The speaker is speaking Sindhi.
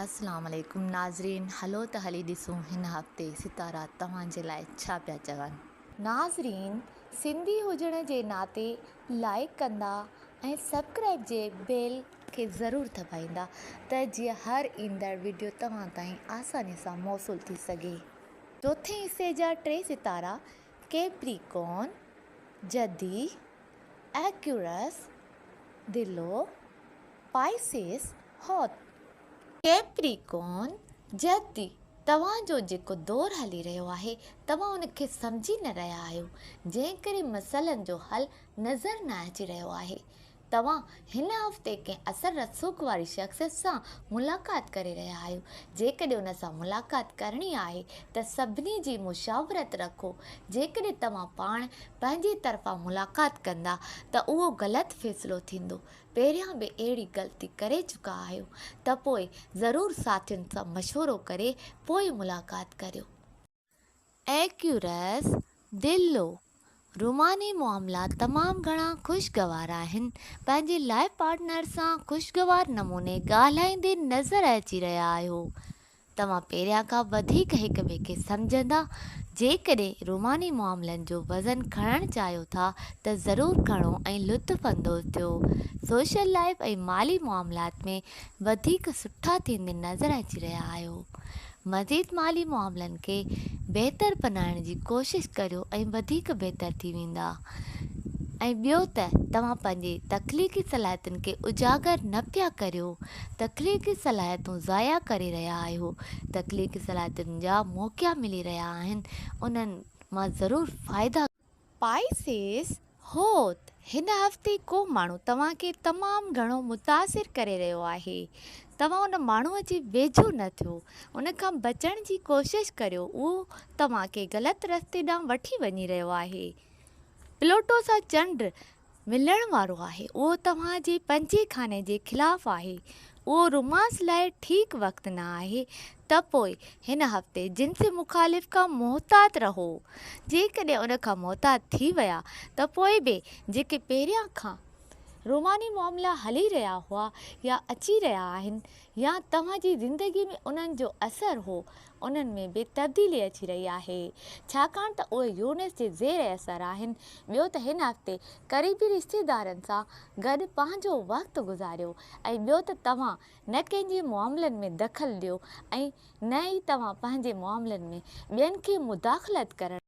اسلام عليڪم ناظرين هلو ته هلي ڏسون هن هفتي ستارا توهان جي لاء ڇا پيا چون. ناظرين سنڌي هجڻ جي ناتي لائيڪ ڪندا ۽ سبڪرائيب جي بيل کي ضرور دٻائيندا ته جيئن هر ايندڙ وڊيو توهان تائين آساني سان موصول ٿي سگهي. چوٿين حصي جا ٽي ستارا ڪيپريڪون، جدي، ايڪيورس، دلو، پائسيس، هوت. ڪيپريڪون، جدي، توهان جو جيڪو دور هلي رهيو آهي، توهان ان کي سمجهي نه رهيا آهيو، جنهن ڪري مسئلن جو حل نظر نه اچي رهيو آهي. توهان هن هفتي ڪنهن اثر رسوخ واري شخصيت سان ملاقات ڪري رهيا آهيو. جيڪڏهن ان سان ملاقات ڪرڻي آهي ته سڀني جي مشاورت رکو. جيڪڏهن توهان پاڻ پنهنجي طرفان ملاقات ڪندا ته اهو غلط فيصلو ٿيندو. پهريان به اهڙي غلطي ڪري چڪا آهيو ته پوء ضرور ساٿين سان مشورو ڪري پوء ملاقات ڪريو. ايڪيورس، دلو، روماني معاملا تمام گهڻا خوشگوار آهن، پنهنجي لائف پارٽنر سان خوشگوار نموني ڳالهائيندي نظر اچي رهيا آهيو. توهان پهريان کان وڌيڪ هڪ ٻئي کي سمجهندا. جيڪڏهن روماني معاملن جو وزن کڻڻ چاهيو ٿا ته ضرور کڻو ۽ لطف اندوز ٿيو. سوشل لائيف ۽ مالي معاملات ۾ وڌيڪ سٺا ٿيندي نظر اچي رهيا آهيو. مزيد مالي معاملن کي بهتر بنائڻ جي ڪوشش ڪريو ۽ وڌيڪ بهتر ٿي ويندا ۽ ٻيو ته توهان پنهنجي تخليقي صلاحيتن کي اجاگر نه پيا ڪريو تخليقي صلاحيتون ضايع ڪري رهيا آهيو تخليقي صلاحيتن جا موقعا ملي رهيا آهن انهن مان ضرور فائدا پائسيس، هوت، هن هفتي ڪو ماڻهو توهان کي تمام گهڻو متاثر ڪري رهيو آهي. توهان ان ماڻهوء جي ويجهو نه ٿيو. ان کان بچڻ جي ڪوشش ڪريو. اهو توهان کي غلط رستي ڏانهن وٺي وڃي رهيو آهي. پلوٽو سان چنڊ ملڻ وارو آهي. اهو توهان جي پنجين خاني جي خلاف آهي. اهو رومانس لاء ٺيڪ وقت نه آهي ته پوء هن هفتي جنسي مخالف کان محتاط رهو. جيڪڏهن ان کان محتاط ٿي ويا ته پوء به جيڪي پهريان کان روماني معاملا هلي رهيا هئا يا اچي رهيا آهن يا توهان جي زندگي ۾ انهن جو اثر هو انهن ۾ به تبديلي اچي رهي آهي، ڇاڪاڻ ته اهي يورنس جي زير اثر آهن. ٻيو ته هن هفتي قريبي رشتيدارن سان گڏ پنهنجو وقت گذاريو ۽ ٻيو ته توهان نه ڪنهن جي معاملن ۾ دخل ڏيو ۽ نه ئي توهان پنهنجي معاملن ۾ ٻين کي مداخلت ڪرڻ.